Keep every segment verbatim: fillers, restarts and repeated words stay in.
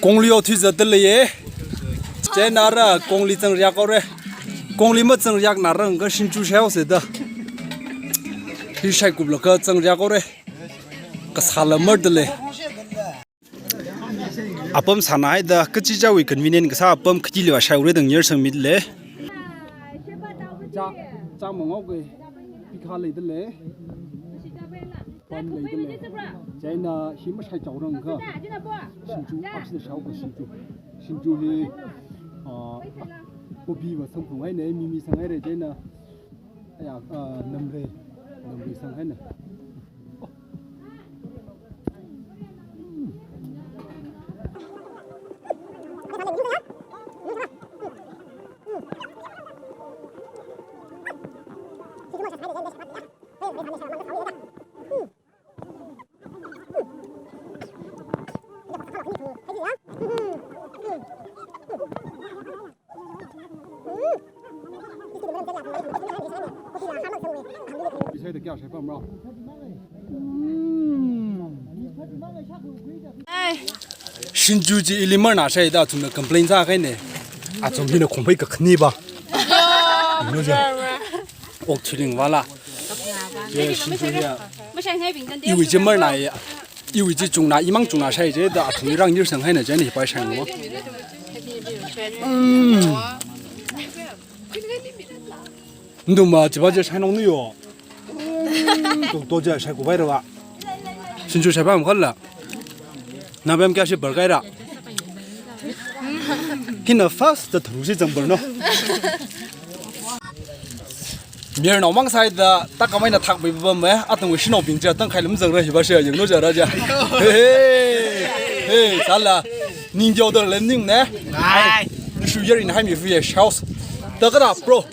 Kongli yaothui zatda leiye. Chieina ara kongli zangriak haore. Kongli mazangriakna rāngakha Shinju shaihaosa da. Hi shaikuplaga zangriak haore. Kasāla marda lei. Apam sāna haida kachichāwui convenient kasā apam khatiliva shaihaore da ngarsangmida lei. Chā, chā mangaoke, pikha leida lei. Pam leida lei. Chieina hi mashaichaorangakha Shinju apsida shaoka Shinju. Shinju hi, ah, kopiva samphanghaina, mimi sanghaira chieina. Aya, ah, namrei, namrei sanghaina. Shinju chi ili marna shaida athumna complain sākahaina. Athum hina khongphei kakhane ba. Yo, no, ja. Okthuiling wala. Ye, Shinju ya. Iwui chi marna ya. Iwui chi chungna, imang chungna shai chida athumli rāngarsanghaina chieina hi pa shai ngo. Mm. Nduma chiva chi shainong ni yo. Tok to chi shaikup haira va. Shinju shaipa makhala. Nabem kya shi bar kahaira. Hina first da thuru shi zangbar no. Mayarnao mang sāhaida, takamaina thakpei pam e, atungwui shanaobing chi tangkhai lam zangra hi va shi yang no jara ja. Hey, hey, hey, sāla. Ning jau da lem ning ne. Ai. Nishu yar in hai mi fu ye shaos. Da kada, bro.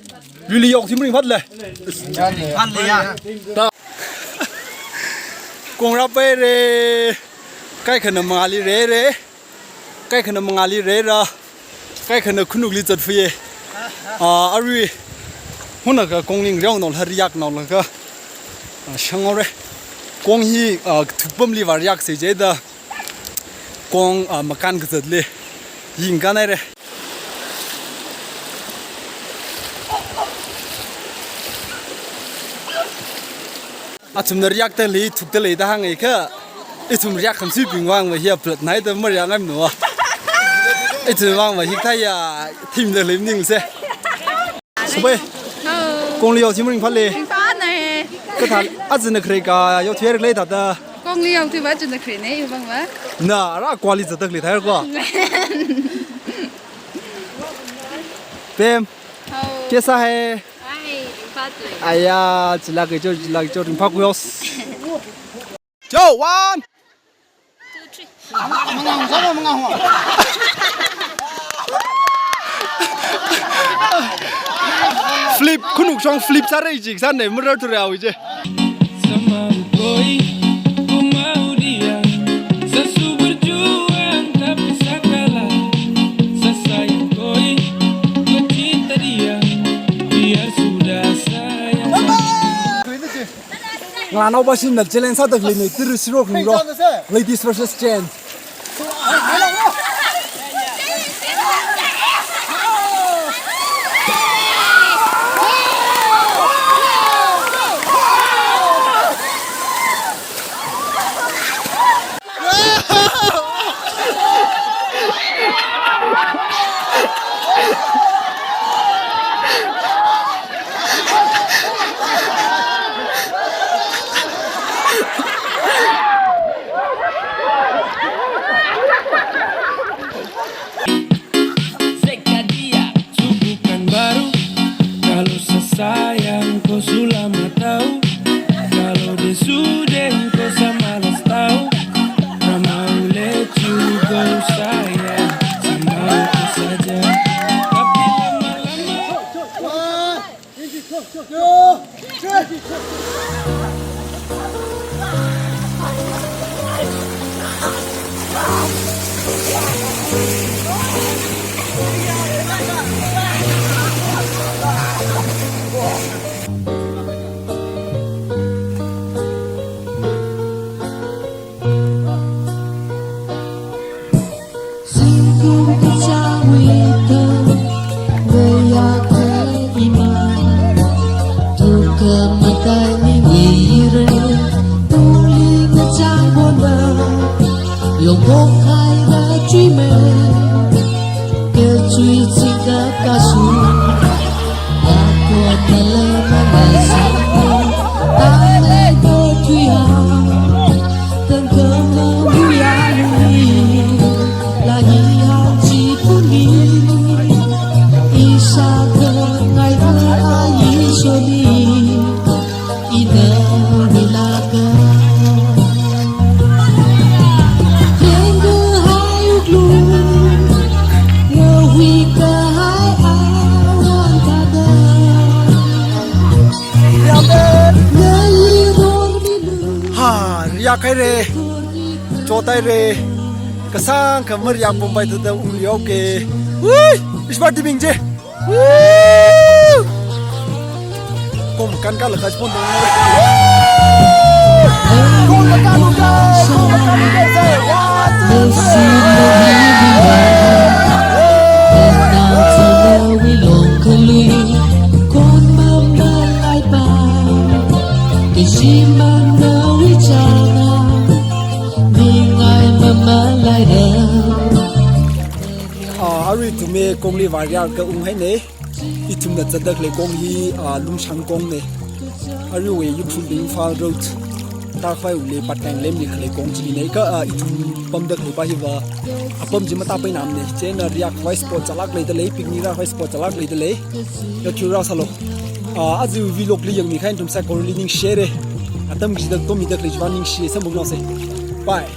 Really yaothui maringphat lei. Phat lei ya. Da. Kong rāpaire. Kaikhana mangāli reire. Kaikhana mangāli reira. Kaikhana khanukli zatfuye. Ah, arui. Hunakha kongli ngariao naola riak naolaga. Ah, shang haore. Kong hi, ah, thukpamliva riaksa chida. Kong, ah, makan kazatli yingkan haire. Athumna riakda lei, thukda lei da hānga kha. Ithum riak khamsibing vangva hi aplat nai da mariak ngai mano. Ithum vangva hikathā ya thimda lei maningse. Subai. Hao. Kongli yaothui maringphat lei. Ringphat na e. Kathā, azingna kharei ka yaothui haira lei thāda. Kongli yaothuiva azingna kharei ne, i vangva. Na, ara kwali zatda lei thāhaira ko. Pem. Hao. Kaisa hai. Ai, ringphat lei. Aya, chila ke jo, chila ke jo, ringphā kuyo. Jo, one. Two, three. Flip, khanuk shong flip sāra ji, sāna marar thura wi je. Sama koi, ku mau dia. Sesu berjuang tapi sakalah. Sesayang koi, ku cinta dia. Biar sudah sayang. Ngalānao pāshina challenge sāda khalei ne, tiri siro khungro. Ladies versus gents. Zekaria, subukan baru. Kalau sesayang kau sulama tahu. Kalau dia sudah kau samalas tahu. Ramau let you go sayang. Sama aku saja. Tapi lama-lama. Khaire, chotaire, kasang khamar yang pumpai tuda uli okay. Ui, ishbar dibing je. Woo! Kom kan ka lakas pun dong. Kom kan ka lakas, kom kan ka lakas. One, two, three. Ah, arui ithum kongli variar ka ung hai ne. Ithumna zatda khalei kong hi, ah, Lumshang kong ne. Aruiwui Ukhrul to Imphal road. Tarkhwai wui Patkaing lemli khalei kong chi ne. Kha, ah, ithum pamda khalei pa hiva apam chi matapainam ne. Chieina riak vai spot chalak leida lei, picnic ra vai spot chalak leida lei. Yathura salo. Ah, aja vlog li yangmi kha ithum saikorali ningshi re. Atam kachida tomida khalei chiva ningshi, samphang nao se. Bye.